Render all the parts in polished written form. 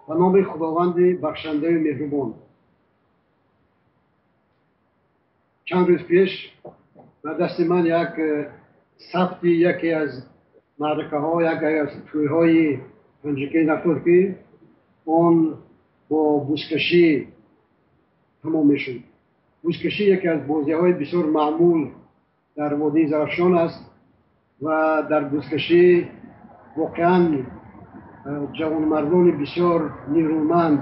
Ба номи Худованди бахшандаи меҳрубон. Чанд рӯз пеш дар дасти ман як сабти яке аз маъракаҳо, яке аз тӯйҳои Панҷакент афтод, ки он бо бузкашӣ тамом мешуд. Бузкашӣ яке аз бозиҳои бисёр маъмул дар водии Зарафшон аст ва дар бузкашӣ воқеан ҷавонмардони бисёр нерӯманд,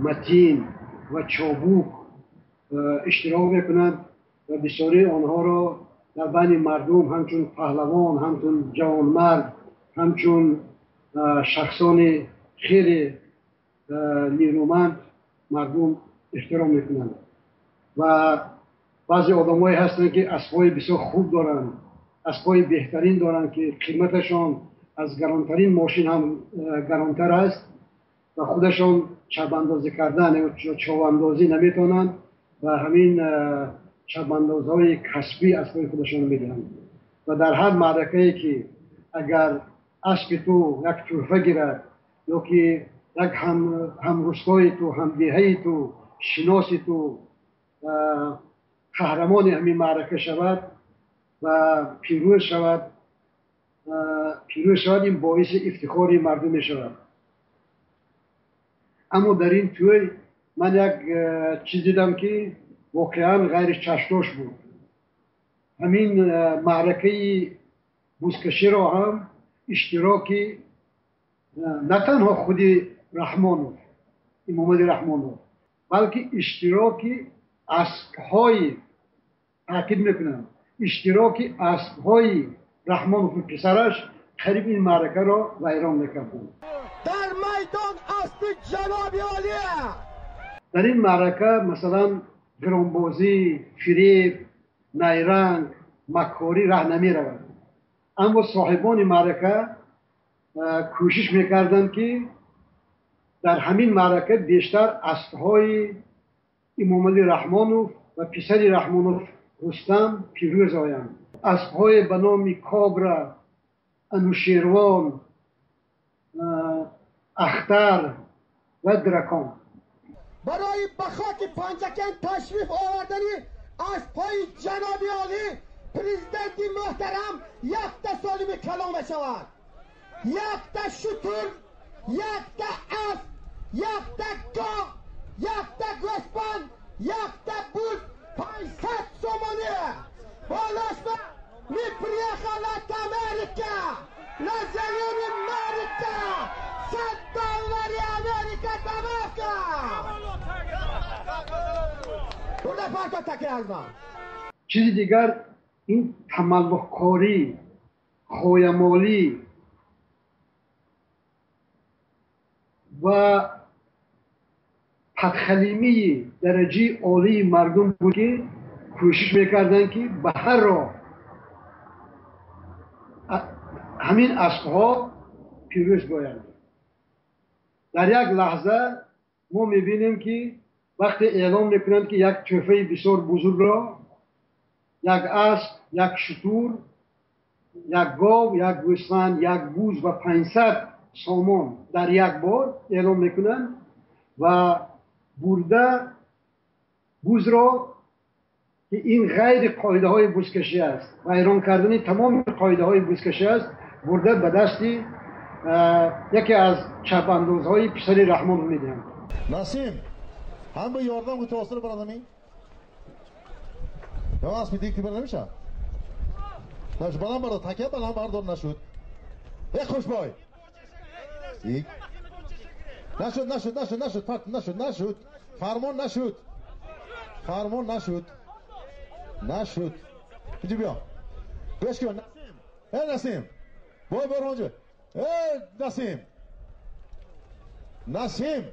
матин ва чобук иштирок мекунанд ва бисёрии онҳоро дар байни мардум ҳамчун паҳлавон, ҳамчун ҷавонмард, ҳамчун шахсони хеле нерӯманд мардум эҳтиром мекунанд. Ва баъзе одамое ҳастанд, ки аспҳои бисёр хуб доранд, аспҳои беҳтарин доранд, ки қиматашон аз гаронтарин мошин ҳам гаронтар аст ва худашон чапандозӣ кардан ё човандозӣ наметавонанд ва ҳамин чапандозҳои касбӣ аспҳои худашонро медиҳанд. Ва дар ҳар маъракае ки агар аспи ту як тӯҳфа гирад ё ки як ҳамрустои ту, ҳамдеҳаи ту, шиноси ту қаҳрамони ҳамин маърака шавад ва пирӯз шавад, пирӯз шавад, ин боиси ифтихори мардум мешавад. Аммо дар ин тӯй ман як чиз дидам, ки воқеан ғайричашмдошт буд. Ҳамин маъракаи бузкаширо ҳам иштироки на танҳо худи Раҳмонов, Имомалӣ Раҳмонов, балки иштироки аспҳои, таъкид мекунам, иштироки аспҳои Раҳмонов писараш қариб ин маъракаро вайрон мекарданд. Дар майдон аспи ҷаноби олия. Дар ин маърака масалан гаронбозӣ, фиреб, найранг, маккорӣ раҳ намеравад. Аммо соҳибони маърака кӯшиш мекарданд, ки дар ҳамин маърака бештар аспҳои Имомалӣ Раҳмонов ва писари Раҳмонов Рустам пирӯз оянд. Аспҳое ба номи Кобра, Анушервон, Ахтар ва Дракон. Барои ба хоки Панҷакент ташриф овардани аспҳои ҷаноби олӣ президенти муҳтарам якта солими калон мешавад. Якта шутур, якта асп, якта гов, якта гӯсфанд, якта буз, 500 сомонӣ. Болошба мы приехали от Америка, на зеленый Америка, 100 долларов Америка добавка. Бурда парто таки аз ман. Чизи дигар ин тамаллуқкорӣ, хоямолӣ ва падхалимии дараҷаи олии мардум буд, ки кӯшиш мекарданд, ки ба ҳар роҳ ҳамин аспҳо пирӯз боянд. Дар як лаҳза мо мебинем, ки вақте эълон мекунанд, ки як тӯҳфаи бисёр бузургро, як асп, як шутур, як гов, як гӯсфанд, як буз ва 500 сомон дар як бор эълон мекунанд ва бурда бузро, ки ин ғайри қоидаҳои бузкашӣ аст, вайрон кардани тамоми қоидаҳои бузкашӣ аст, бурда ба дасти яке аз чапандозҳои писари Раҳмонов медиҳанд. Насим, ҳам ба ёрдам мутавассил барадами? Ё аспи дик тибар намешавад? Наш баланд бардор, такя баланд бардор нашуд. Э хушбой. Нашуд, нашуд, нашуд, нашуд, фарт нашуд, нашуд. Фармон нашуд. Фармон нашуд. Нашуд. Иди биё. Гӯш кун. Э Насим. Бой бор онҷо. Э Насим. Насим.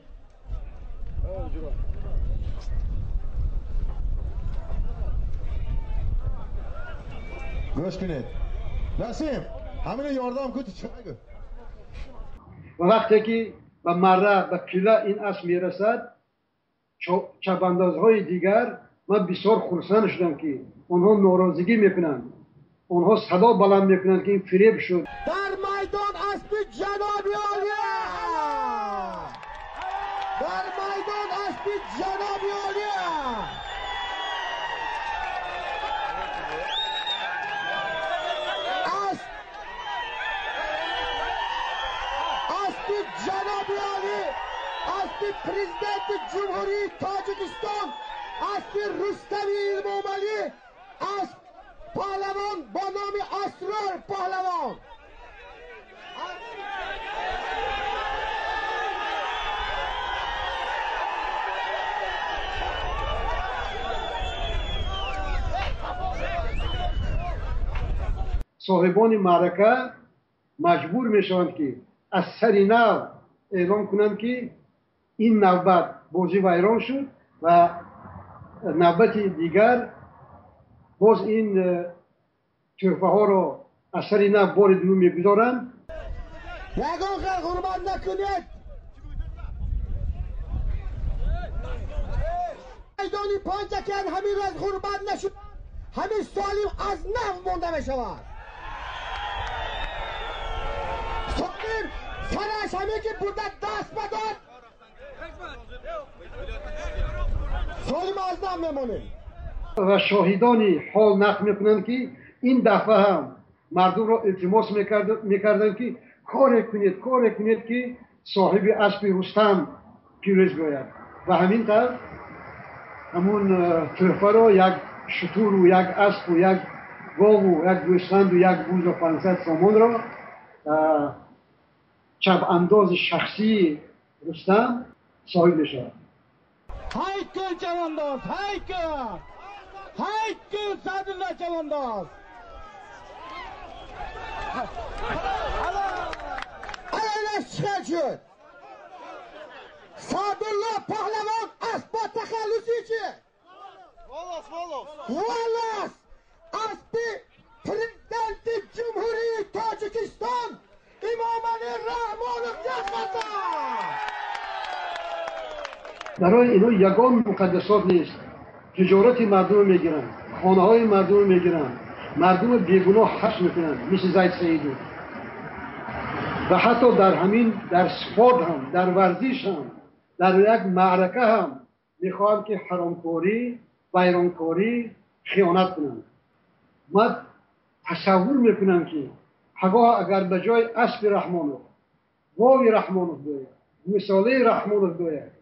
Гӯш кунед. Насим, ҳамино ёрдам кун, чӣ гӯ? Ва вақте ки ба марра, ба қила ин асп мерасад, чапандозҳои дигар, ман бисёр хурсанд шудам, ки онҳо норозигӣ мекунанд, онҳо садо баланд мекунанд, ки ин фиреб шуд. Дар майдон аспи ҷаноби олия. Дар майдон аспи ҷаноби олия. Аспи ҷаноби олӣ, аспи президенти Ҷумҳурии Тоҷикистон, аспи Рустами Эмомалӣ, асп паҳлавон бо номи Асрор Паҳлавон. Соҳибони маърака маҷбур мешаванд, ки аз сари нав эълон кунанд, ки ин навбат бозӣ вайрон шуд ва навбати дигар боз ин тӯҳфаҳоро аз сари нав бори дуюм мегузоранд. Ягон хел ҳурмат накунед. Майдони Панҷакент ҳамин рӯз ҳурмат нашуд, ҳамин солим аз нав монда мешавад. Солим сараш ҳамин ки бурда даст ба дод, солим аз нав мемонем. Ва шоҳидони ҳол нақл мекунанд, ки ин дафъа ҳам мардумро илтимос мекарданд, ки коре кунед, коре кунед, ки соҳиби аспи Рустам пирӯз биёяд. Ва ҳамин тавр ҳамун тӯҳфаро, як шутуру як аспу як гову як гӯсфанду як бузу 500 сомонро чапандози шахсии Рустам соҳиб мешавад. Ҳай кун, чавандоз, ҳай кун, ҳай кун, Саъдулло чавандоз. Ана чиқар шуд. Саъдулло Паҳлавон асп бо тахаллуси чи? Волос, Волос. Волос, аспи президенти Ҷумҳурии Тоҷикистон Эмомалӣ Раҳмонов яхмата. Барои инҳо ягон муқаддасот нест. Тиҷорати мардумро мегиранд, хонаҳои мардумро мегиранд, мардуми бегуноҳ ҳабс мекунанд, мисли Зайд Саидов. Ва ҳатто дар ҳамин, дар спорт ҳам, дар варзиш ҳам, дар як маърака ҳам мехоҳанд, ки ҳаромкорӣ, вайронкорӣ, хиёнат кунанд. Ман тасаввур мекунам, ки ҳагоҳ агар ба ҷои аспи Раҳмонов гови Раҳмонов биёяд, гӯсолаи Раҳмонов биёяд,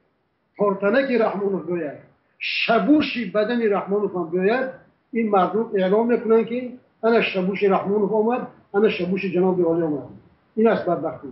тортанаки Раҳмонов биёяд, шабуши бадани Раҳмонов ҳам биёяд, ин мардум эълон мекунанд, ки ана шабуши Раҳмонов омад, ана шабуши ҷаноби олӣ омад. Ин аст бадбахтӣ.